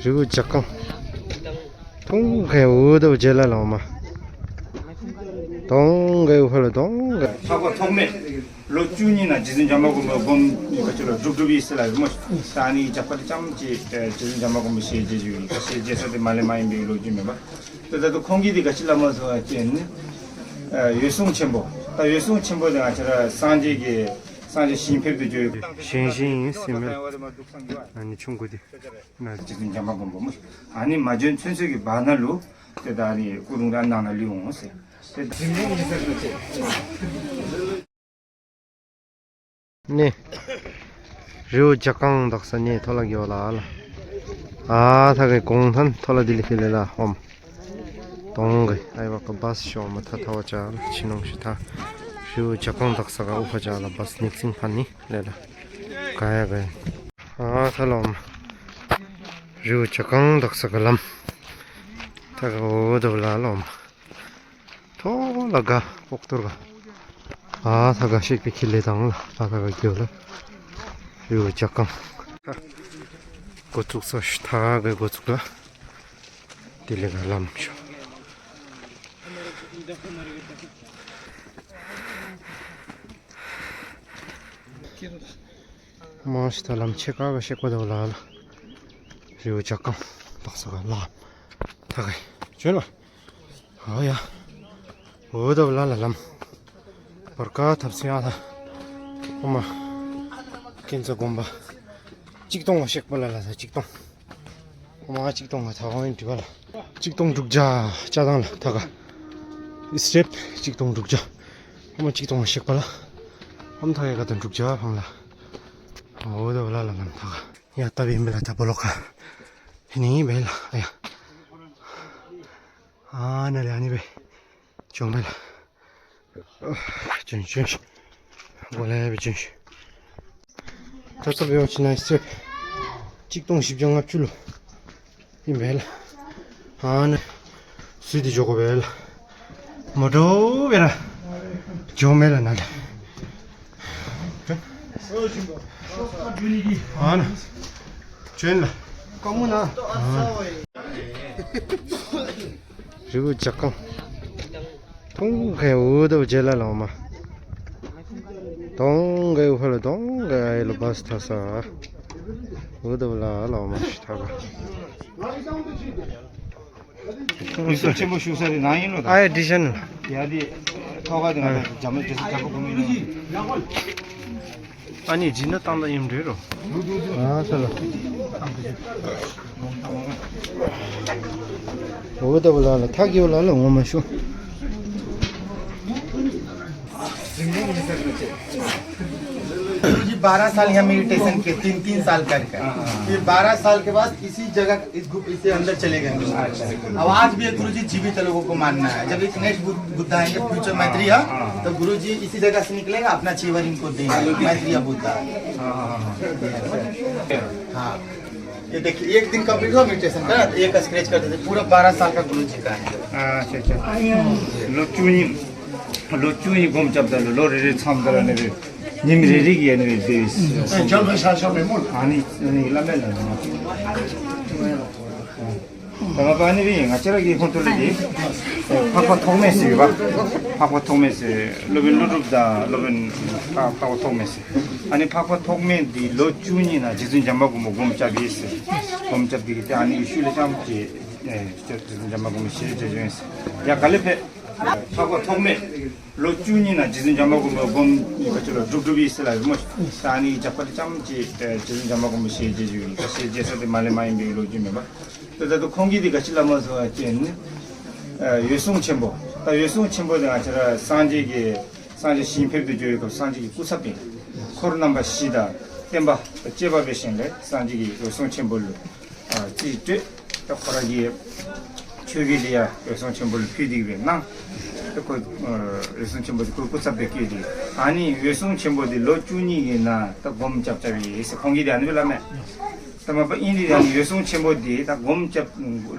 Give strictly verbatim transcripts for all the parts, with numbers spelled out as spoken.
རི་བོ་བྱ་རྐང་། དོང་གའི་འུ་དོ་བྱེ་ལ་ལོ་མ། དོང་གའི་འུ་ཧ་ལ་དོང་གའི། འཕགས་པ་ཐོགས་མེད་ལོ་བཅུ་གཉིས་ནང་རྗེ་བཙུན་བྱམས་པ་མགོན་པོ་སྒོམ་ག་ཅི་ལོ་སྒྲུབ་སྒྲུབ་ཡི་ཟེར་ལ་རི་མོ། ད་ཨ་ནི་རྒྱབ་ཁ་ལས་ཙམ་ཅིག་རྗེ་བཙུན་བྱམས་པ་མགོན་པོ་ཞལ་མཇལ་ཞུ་ཡི། ཞལ་མཇལ་ས་དེ་མ་ལས་མ་ཡིན་པའི་ལོ་རྒྱུས་མེད་པ། ད་ད་དུང་ཁོང་གིས་དེ་ག་ཅི་ལ་མ་ཟེར་བ་ཅན་ནི། འོད་སྲུང་ཆེན་པོ། ད་འོད་སྲུང་ཆེན་པོ་དེ་ང་བཅས་ར་སངས་རྒྱས་ཀྱི་སངས་རྒྱས་ཞིང་ཕེབས་དུ་བྱོན་ཡོད། ཞིང་ཞིང་ཡིན་ཟེར་མེད། ཨ་ནི་ཆུང་ཀུ་དེ་ན། རྗེ་བཙུན་བྱམས་པ་མགོན་པོ་མོ། ཨ་ནི་མ་བྱོན་ཚུན་ཚོད་ཀྱི་བར་ན་ལུ་དེ་ད་ཨ་ནི་སྐུ་རུང་ར་ནང་ན་ལུས་འོང་ཟེར། དེ་ད་ནི་རི་བོ་བྱ་རྐང་དག་ས་ནི་ཐོ་ལ་གི་ཝ་ལ་ལ། ཨ་ཐ་གི་གོང་ཐན་ཐོ་ལ་དི་ལི་ཧི་ལེ་ལ་ཧོམ། དོང་གི་ཨའི་བ་ཀ་བཱས་ཤོ་མ་ཐ་ཐ་བ་ཅ་ལ་ཆི་ནོང་ཤི་ཐ། རི་བོ་བྱ་རྐང་དག་ས་ག་འུ་ཕ་ཅ་ལ་བཱས་ནིག་སིང་ཕ་ནི་ལེ་ལ། ག་ཡ་ག་ཡ། ཨ་ཐ་ལོ་མ། རི་བོ་བྱ་རྐང་དག་ས་ག་ལམ། ཐ་ག་འུ་དོ་ལ་ལོ་མ། ཐོ་ལ་ག་པོག་ཏོར་ག། ཨ་ཐ་ག་ཤེག་པེ་ཁི་ལེ་དང་ལ་ཨ་ཐ་ག་གི་ཝ་ལ། རི་བོ་བྱ་རྐང་། འགོ་བཙུགས་ས་ཤུ་ཐ་ག་འགོ་བཙུགས་ལ། དེ་ལས་ག་ལམ་ཤོ། མ་ཤི་ཐ་ལམ་ཕྱེད་ཀ་ག་ཤེག་པ་དོ་ལ་ལ། རི་བོ་བྱ་རྐང་དག་ས་ག་ལམ། ཐ་ག་བྱོན་ལ། ཨོ་ཡ། འུ་དོ་ལ་ལ་ལམ། བར་ཀ་ཐབས་སི་ཨ་ཐ། ཨོ་མ། ཀུན་བཟང་དགོན་པ། གཅིག་སྟོང་ཤེག་པ་ལ་ལ་ས་གཅིག་སྟོང་། ཨོ་མ་གཅིག་སྟོང་ང་ཐ་ཧོ་ཡིན་དྲི་བ་ལ། གཅིག་སྟོང་དྲུག་བརྒྱ་ཅ་དང་ལ་ཐ་ག། ཨིས་ཊེབ་གཅིག་སྟོང་དྲུག་བརྒྱ། ཨོ་མ་གཅིག་སྟོང་ཤེག་པ་ལ། ཨོ་མ་ཐ་ཡ་ག་དང་དྲུག་བརྒྱ་ཕང་ལ། འུ་དོ་ལ་ལ་ལམ་ཐ་ག། ཡ་ཏ་བི་མི་ལ་ཏ་བོ་ལོ་ཁ། ཧི་ནི་བེ་ལ་ཡ། ཨ་ན་ལེ་ཨ་ནི་བེ། ཅོང་བེ་ལ། ཅོང་ཅོང་། གོ་ལེ་བེ་ཅོང་། ཏ་ཏ་བེ་བ་ཅི་ན་ཨིས་ཊེབ། གཅིག་སྟོང་བཞི་བརྒྱ་ལྔ་བཅུ་ལུ། ཨིན་པས་ལགས། ཨ་ནི་སུ་དེ་འགྱོ་དགོ་པས་ལགས། མ་འགྲོ་བས་ར་འགྱོ་མེད་ལགས་ན་ལགས། ཨ་ནི་བྱོན་ལགས། རི་བོ་བྱ་རྐང་། དོང་གའི་འུ་དོ་བྱེ་ལ་ལོ་མ། དོང་གའི་འུ་ཧ་ལ་དོང་གའི་ཨའི་ལོ་བཱས་ཐ་ས། འུ་དོ་ལ་ལོ་མ་ཤི་ཐ་ག། ཨུ་སུ་ཆེན་པོ་ཞུ་ས་རེ་ནང་ཨིན་ལོ་ད། ཨའི་ཌི་ཤན་ལ། ཡ་དེ་ཐོག་ཁ་དེ་ང་ད་ཇ་མ་ཇ་སི་ཇ་པ་གོ་མི་ལོ། ཨ་ནི་ཇི་ན་ཏང་ཏ་ཡིམ་རེ་རོ། ཨ་ས་ལ། འོ་ད་བ་ལ་ལ་ཐག་གི་བ་ལ་ལ་ངོ་མ་ཤོ། गुरुजी बारह साल यहाँ मेडिटेशन किए, तीन तीन साल कर कर। फिर बारह साल के बाद इसी जगह इस गुफा से अंदर चले गए। अब आज भी गुरुजी जीवित लोगों को मानना है। जब एक नेक्स्ट बुद्ध, बुद्ध आएंगे, फ्यूचर मैत्रेय, तो गुरुजी इसी जगह से निकलेगा, अपना चीवर इनको देंगे, मैत्रेय बुद्ध। हाँ, ये देखिए, एक दिन कंप्लीट हुआ मेडिटेशन का, एक स्क्रैच कर देते, पूरा बारह साल का गुरुजी का है। ཨ་ཅེ་ཅེ། ལོ་བཅུ་གཉིས། ལོ་བཅུ་གཉིས་སྒོམ་རྐྱབ་ད་ལུ་ལོ་རེ་རེ་མཚམས་དེ་ལ་ནི་རེ། ཉིནམ་རེ་རེ་གི་ཨ་ནི་རེ་དེ་བས། ཨ་ནི་ཨ་ནི་བླ་མེད་ལ་ནི། ད་ང་པ་ཨ་ནི་རེ་ང་བཅས་ར་གི་ཁོང་ཚོ་ལས་དེ། འཕགས་པ་ཐོགས་མེད་ཟེར་བ། འཕགས་པ་ཐོགས་མེད་ཟེར་སློབ་དཔོན་ཀླུ་སྒྲུབ་དང་སློབ་དཔོན་འཕགས་པ་ཐོགས་མེད་ཟེར། ཨ་ནི་འཕགས་པ་ཐོགས་མེད་འདི་ལོ་བཅུ་གཉིས་ནང་རྗེ་བཙུན་བྱམས་པ་མགོན་པོ་སྒོམ་རྐྱབ་ཡི་ཟེར། སྒོམ་རྐྱབ་འདི་གི་ཏེ་ཨ་ནི་གི་ཤུལ་ལས་ཙམ་གྱི་ཨེ་རྗེ་བཙུན་བྱམས་པ་མགོན་པོ་ཞལ་མཇལ་བྱོན་ཡི་ཟེར། ཡ་ག་ལས་ཕེབས། འཕགས་པ་ཐོགས་མེད་ལོ་བཅུ་གཉིས་ནང་རྗེ་བཙུན་བྱམས་པ་མགོན་པོ་སྒོམ་ག་ཅི་ལོ་སྒྲུབ་སྒྲུབ་ཡི་ཟེར་ལ་རི་མོ། ད་ཨ་ནི་གི་རྒྱབ་ཁ་ལས་ཙམ་གྱི་ཨེ་རྗེ་བཙུན་བྱམས་པ་མགོན་པོ་ཞལ་མཇལ་ཞུ་ཡི། ཞལ་མཇལ་ས་དེ་མ་ལས་མ་ཡིན་པའི་ལོ་རྒྱུས་མེད་པ། ད་ད་དུང་ཁོང་གིས་དེ་ག་ཅི་ལ་མ་ཟེར་བ་ཅན་ནི། ཨེ་འོད་སྲུང་ཆེན་པོ། ད་འོད་སྲུང་ཆེན་པོ་དེ་ང་བཅས་ར་སངས་རྒྱས་ཀྱི་སངས་རྒྱས་ཞིང་ཕེབས་དུ་བྱོན་ཡོད་སྐབས་སངས་རྒྱས་ཀྱི་སྐུ་ཚབ་ཨིན། འཁོར་རྣམ་པ་བཞི་དང་བསྟན་པ་དང་བཅས་པ་འབད་ཞིནམ་ལས་སངས་རྒྱས་ཀྱིས་འོད་སྲུང་ཆེན་པོ་ལུ་ཨ་རྩིས་སྤྲོད། ད་ཁོ་ར་གི་ཆོས་གོས་དེ་ཡང་འོད་སྲུང་ཆེན་པོ་ལུ་ཕུལ་ཏེ་གི་སྦེ་གནང་། ད་ཁོ་ཨ་འོད་སྲུང་ཆེན་པོ་དེ་ཁོ་སྐུ་ཚབ་སྦེ་བསྐོས་ཏེ། ཨ་ནི་འོད་སྲུང་ཆེན་པོ་དེ་ལོ་བཅུ་གཉིས་ཀྱི་ནང་ད་སྒོམ་རྐྱབ་རྐྱབ་ཡི་ཟེར་ཁོང་གིས་དེ་ཨ་ནི་སྦེ་སླབ་མས། ད་མ་པ་ཨིན་དེ་ཨ་ནི་འོད་སྲུང་ཆེན་པོ་དེ་ད་སྒོམ་རྐྱབ་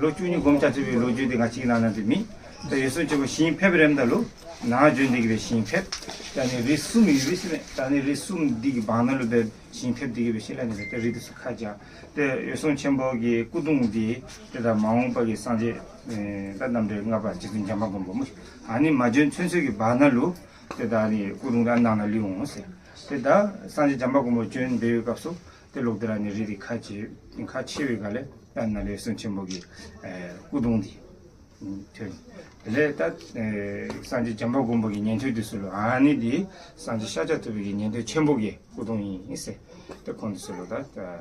ལོ་བཅུ་གཉིས་སྒོམ་རྐྱབ་རྐྱབ་པའི་ལོ་རྒྱུས་དེ་ང་བཅས་ཀྱི་ནང་ན་དེ་མེད། ད་འོད་སྲུང་ཆེན་པོ་ཞིང་ཕེབས་རནམ་ད་ལུ་ནཱ་བྱོན་ཏེ་གི་སྦེ་ཞིང་ཕེབས། ད་ཨ་ནི་རི་གསུམ་ཡོད་པས་ཟེར་མས། ད་ཨ་ནི་རི་གསུམ་འདི་གི་བར་ན་ལུ་སྦེ་ཞིང་ཕེབས་ཏེ་གི་སྦེ་ཞིནམ་ལས་ཨ་ནི་སྦེ་ཏེ་རི་འདི་ཚུ་ཁ་བཅག། ཏེ་འོད་སྲུང་ཆེན་པོ་གི་སྐུ་གདུང་འདི་ཏེ་ད་མ་འོངས་པ་གི་སངས་རྒྱས་ཨེ་ད་རྣམ་འདྲེན་ལྔ་པ་རྗེ་བཙུན་བྱམས་པ་མགོན་པོ་སྨོ། ཨ་ནི་མ་བྱོན་ཚུན་ཚོད་ཀྱི་བར་ན་ལུ་ཏེ་ད་ཨ་ནི་སྐུ་གདུང་འདི་ཨ་ནི་ནང་ན་ལུས་འོང་ཟེར། ཏེ་ད་སངས་རྒྱས་བྱམས་པ་མགོན་པོ་བྱོན་པའི་སྐབས་སུ་ཏེ་ལོག་སྟེ་ར་ཨ་ནི་རི་འདི་ཁ་ཕྱེ་ཁ་ཕྱེ་བའི་སྒང་ལས་ད་ཨ་ནཱ་ལས་འོད་སྲུང་ཆེན་པོ་གི་ཨེ་སྐུ་གདུང་འདི་ཐོན། དེ་ལས་ད་ཨེ་སངས་རྒྱས་བྱམས་པ་མགོན་པོ་གི་ཉན་ཐོས་འདི་ཚུ་ལུ་ཨ་ནི་འདི་སངས་རྒྱས་ཤཱཀྱ་ཐུབ་པའི་གི་ཉན་ཐོས་ཆེན་པོ་གི་སྐུ་གདུང་ཨིན་ཟེར། ཏེ་ཁོང་འདི་ཚུ་ལུ་ད་ད་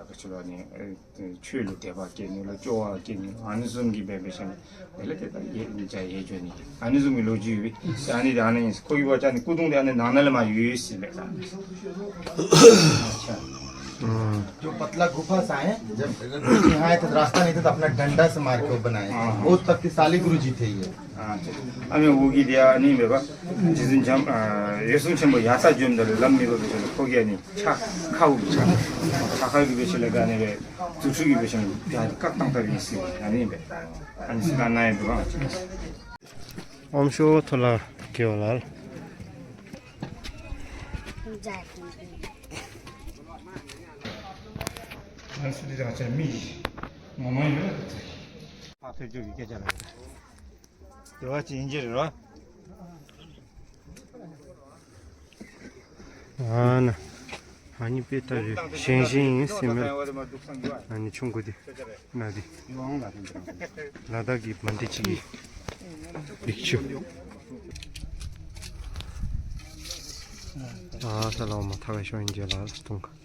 ག་ཅི་ལོ་ཨ་ནི་ཨེ་ཆོས་ལུ་དད་པ་སྐྱེ་ནི་ལོ་སྐྱོ་བ་སྐྱེ་ནི་ལོ་ཨ་ནི་བཟུམ་གྱི་འབད་འབད་ཞིནམ་ལས་དེ་ལས་ཏེ་ད་ཡེ་ཡེ་བྱ་ཡེ་བྱོན་ནི་ཨ་ནི་བཟུམ་གྱི་ལོ་རྒྱུས་ཡོད་པས། ཨ་ནི་འདི་ཨ་ནི་ཨིན་ཟེར། ཁོ་གི་བ་ཅ་ནི་སྐུ་གདུང་འདི་ཨ་ནི་ནང་ན་ལས་མར་ཡོད་ཟེར་ལགས། अच्छा। हम्म। जो पतला गुफा सा है, जब गुरु जी यहाँ आए थे तो रास्ता नहीं था, तो अपना डंडा से मार के वो बनाए थे। हाँ, हाँ। बहुत शक्तिशाली गुरु जी थे ये। ཨ་ནི་འོག་གི་འདི་ཨ་ནི་མེན་པ། རྗེ་བཙུན་བྱམས་ཨ་འོད་སྲུང་ཆེན་པོ་ཡར་ལྟ་འགྱོཝ་ད་ལུ་ལམ་མེད་པ་འབད་ཞིནམ་ལས་ཁོ་གིས་ཨ་ནི་ཕྱག་ཁ་དབུགས་ཕྱག་ཕྱག་ཁ་གིས་འབད་ཞིནམ་ལས་ཨ་ནི་སྦེ་རྫུ་འཕྲུལ་གྱིས་འབད་ཞིནམ་ལས་ཡར་བཀག་བཏང་ད་པས་ཟེར་ཨ་ནི་སྦེ་ཨ་ནི་ཟེར་གནང་ནུག་པ། ཨོམ་ཤོ་ཐོ་ལ་གེ་ཝ་ལ། ཨ་ནི་སུ་དེ་ད་ཆ་མི་ངོ་མ་ཡོད་ད། ཕར་ཕེབས་འགྱོ་གི་སྐད་ཆ་ལ། དེ་བ་ཅིན་ཨིན་ཅི་རེད་རོ། ཨ་ནཱ་ཨ་ནི་དཔེ་ལྟ་རེ་ཞན་ཞིང་ཨིན་ཟེར་མས། ཨ་ནི་ཆུང་ཀུ་འདི་ནཱ་འདི་ལ་དྭགས་ཀྱི་མན་ཌི་ཅིག་གི་ལེགས་ཆུ། ཨ་ས་ལ་འོ་མ་ཐག་ཤོ་ཨིན་ཅི་ལ་ཐུང་ཀ།